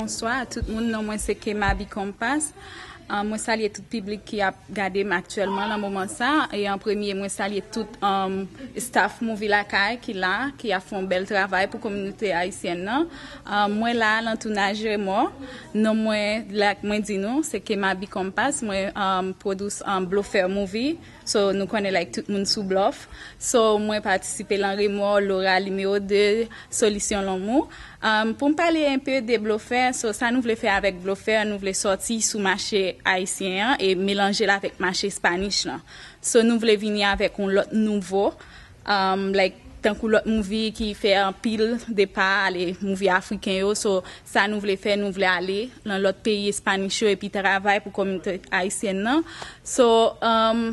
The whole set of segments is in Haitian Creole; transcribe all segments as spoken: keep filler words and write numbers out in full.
Bonswa a tout moun, non mwen se Kemabi Compas. Ah, mwen salye tout piblik ki ap gade m aktyèlman nan moman sa. E an premye, mwen salye tout um, staff Movie Lakay ki la, ki ap fè yon bèl travay pou kominote ayisyèn nan. Ah, mwen la nan tounaj Remò. Non mwen, like mwen di nou, se Kemabi Compas. Mwen um, pwodus um, Blofè Movie. So, nou konnen like tout moun sou blòf. So, mwen patisipe lan Remò, Lora nimewo de, Solisyon Lanmou. Um, pou m pale enpe de Blofè, so, sa nou vle fè avèk Blofè, nou vle sòti sou mache ayisyen an e melanje l avèk mache Spanish lan. So, nou vle vini avèk yon lòt nouvo, um, like, tankou lòt movie ki fè anpil depa ale movie afriken yo. So, sa nou vle fè, nou vle ale lan lòt peyi Spanish yo epi travay pou kominote ayisyèn nan. So, um,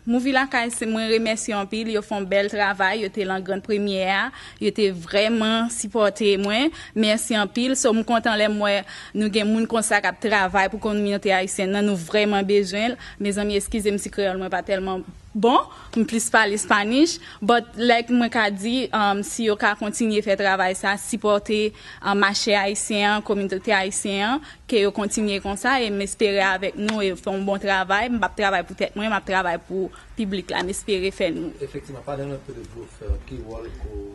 Movie Lakay, se mwen remèsye anpil, yo fè yon bèl travay, yo te lan gran premyè a, yo te vrèman sipòte mwen. Mèsi anpil. So, m kontan lè m wè nou gen moun konsa k ap travay pou kominote ayisyèn nan, nou vrèman bezwen l. Mezanmi, eskize m si kreyòl mwen pa tèlman bon, m plis pale Spanish, but like mwen ka di, um, si yo ka kontinye fè travay sa, sipòte um, mache ayisyen an, kominote ayisyen an, ke yo kontinye konsa e m espere avèk nou e fè yon bon travay. M p ap travay pou tèt mwen, m ap travay pou piblik la. M espere fè nou. Efektivman, pale nou enpe de Blofè, ki wòl ou,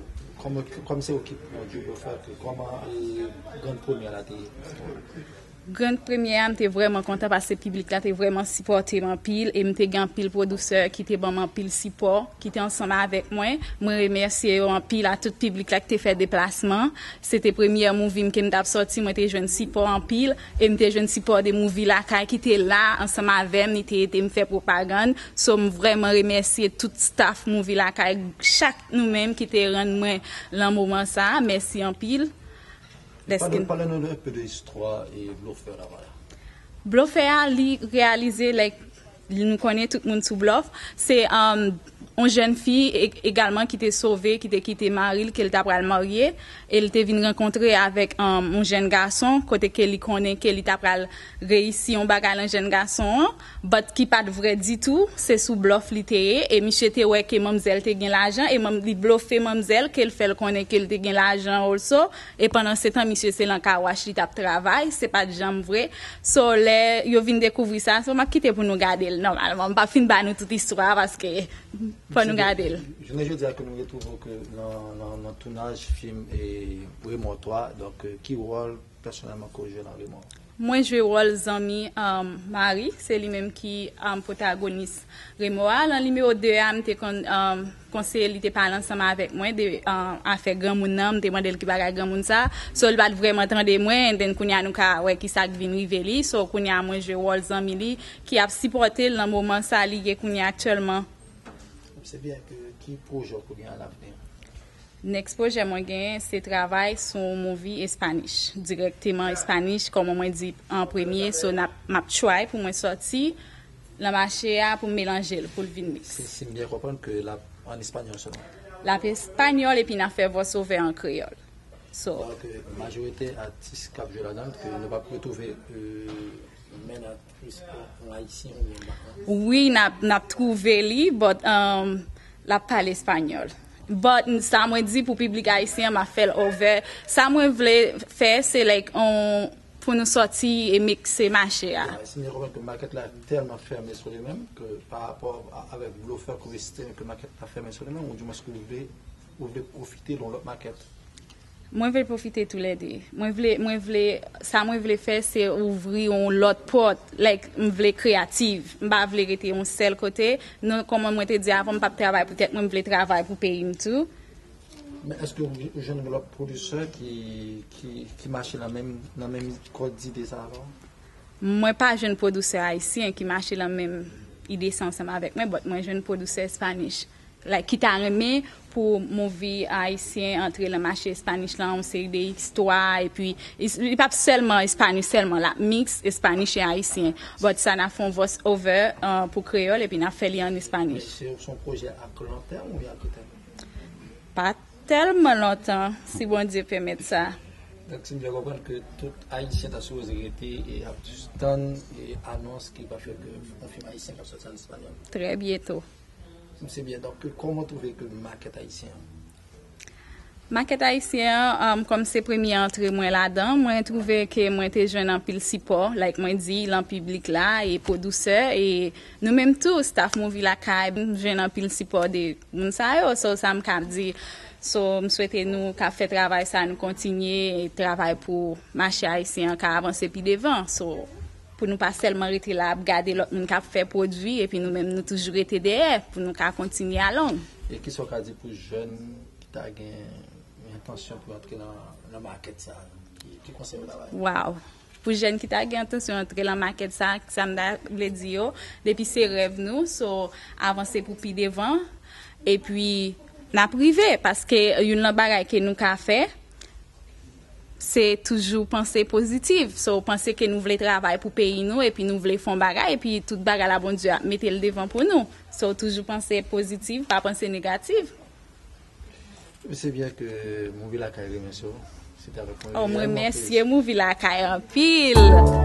kòman, kòm se ou ki pwodui Blofè, ke kòman e, grann premyè la te ye? Grann premyè a, m te vrèman kontan paske piblik la te vrèman sipòte m anpil e m te gen anpil pwodisè ki te ban m anpil sipò, ki te ansanm avèk mwen. Mwen remèsye yo anpil a tout piblik la ki te fè deplasman. Se te premyè movie m ke m t ap sòti, mwen te jwenn sipò anpil e m te jwenn sipò de Movie Lakay ki te la ansanm avè m, li te ede m fè pwopagann. So, m vrèman remèsye tout staff Movie Lakay, chak nou menm ki te rann mwen lan moman sa a. Mèsi anpil. Pale, pale nou enpe de istwa e Blofè la, vwala. Blofè a, li reyalize, like, nou konnen tout moun sou blòf. Se um, yon jèn fi e- egalman ki te sove, ki te kite mari l, ke l ta pral marye, e l te vin rankontre avèk um, yon jèn gason, kote ke li konnen ke li ta pral reyisi yon bagay lan jèn gason an, but ki pa t vrè ditou, se sou blòf li te ye, e misye te wè ke manmzèl te gen lajan, e manm, li blofe manmzèl, ke l fè l konnen ke l te gen lajan also, e pandan se tan, misye se lan kawach li t ap travay, se pa t janm vre. So, lè yo vin dekouvri sa, so, m ap kite pou nou gade l nòmalman. M p ap fin ba nou tout istwa a, paske fò nou gade l. Jounen jodi a ke nou retwouve w ke nan, nan, nan tounaj fim e Remò twa, donk, eh, ki wòl pèsonèlman ke w jwe nan Remò? Mwen jwe wòl zanmi um, Mari, se li menm ki um, pwotagonis Remò a. Lan nimewo de a, m te konn um, konseye li te pale ansanm avèk mwen de um, afè granmoun nan, m te mande l ki bagay granmoun sa. So, li pa t vrèman tande mwen, and then kounye a nou ka wè ki sa k vin rive li. So, kounye a mwen jwe wòl zanmi li ki ap sipòte l nan moman sa li ye kounye a aktyèlman. Se byen, ke ki pwojè w pou gen alavni? Next pwojè mwen genyen, se travay sou yon movie Espanish, dirèkteman Espanish, kòman mwen di an premye, so n ap, m ap try pou mwen sòti lan mache a pou m melanje l, pou l vin mix. Si, si m byen konprann ke l ap an espanyòl sèlman? L ap espanyòl epi n ap fè voice over an kreyòl. So, donk, eh, majorite atis k ap jwe ladan l, ke nou p ap retwouve, eh, men aktris an ayisyen oubyen m pa konnen. Wi, n ap, n ap twouve li, but um, l ap pale espanyòl. But sa mwen di pou piblik ayisyen an, m ap fè l over. Sa mwen vle fè, se like, on, pou nou sòti e mikse mache a. Ya, si m byen konprann ke makèt la tèlman fèmen sou li menm, ke pa rapò a- avèk Blofè ke w estime ke makèt la fèmen sou li menm, ou dimwens ke w vle, ou vle pwofite de yon lòt makèt? Mwen vle pwofite toulède. Mwen vle, mwen vle, sa mwen vle fè, se ouvri yon lòt pòt. Like, m vle kreyatif. M pa vle rete yon sèl kote. Non, kòman mwen te di avan, m p ap travay pou tèt mwen, m vle travay pou peyi m tou. Men èske ou, ou jwenn yon lòt pwodisè ki, ki, ki mache nan menm, nan menm kòd ide sa avè w? Mwen pa jwenn pwodisè ayisyen ki mache nan menm ide sa ansanm avèk mwen, but mwen jwenn pwodisè Spanish. Like, ki ta renmen pou movie ayisyen antre nan mache Spanish lan, yon seri de istwa, epi is- li p ap sèlman Spanish sèlman, l ap mix Spanish e ayisyen. But sa n ap fè yon voice over uh, pou kreyòl, epi n ap fè li an Spanish. Se, se yon pwojè ak lon tèm oubyen ak kou tèm? Pa tèlman lontan, si Bondye pèmèt sa. Donk, si m byen konprann ke tout Ayisyen ta sipoze rete e ap jis tann e anons ki pral fè ke yon fim ayisyen k ap sòti an espanyòl. Trè byento. Se byen. Donk, kòman w twouve ke makèt ayisyen an? Makèt ayisyen an, um, kòm se premye antre mwen ladan, mwen twouve ke mwen te jwenn anpil sipò, like mwen di, lan piblik la, e pwodiktè, e nou menm tou, staff Movie Lakay, m jwenn anpil sipò de moun sa yo, so sa m ka di. So, m swete nou k ap fè travay sa, nou kontinye travay pou mache ayisyen an ka avanse pi devan. So, pou nou pa sèlman rete la ap gade lòt moun k ap fè pwodui, epi nou menm nou toujou rete dèyè, pou nou ka kontinye along. E kisa w ka di pou jèn ki ta gen entansyon pou antre nan, nan makèt sa a? Ki, ki konsèy w ta bay? Wow. Pou jèn ki ta gen entansyon antre lan makèt sa, sa m ta vle di yo, depi se rèv nou, so avanse pou pi devan, epi n ap rive, paske youn lan bagay ke nou ka fè, se toujou panse pozitif. So, panse ke nou vle travay pou peyi nou, epi nou vle fè yon bagay, epi tout bagay la Bondye ap mete l devan pou nou. So, toujou panse pozitif, pa panse negatif. Se byen ke Movie Lakay remèsye w. Se te avèk yon Oh, m reyèl remèsye plezi. Movie Lakay anpil.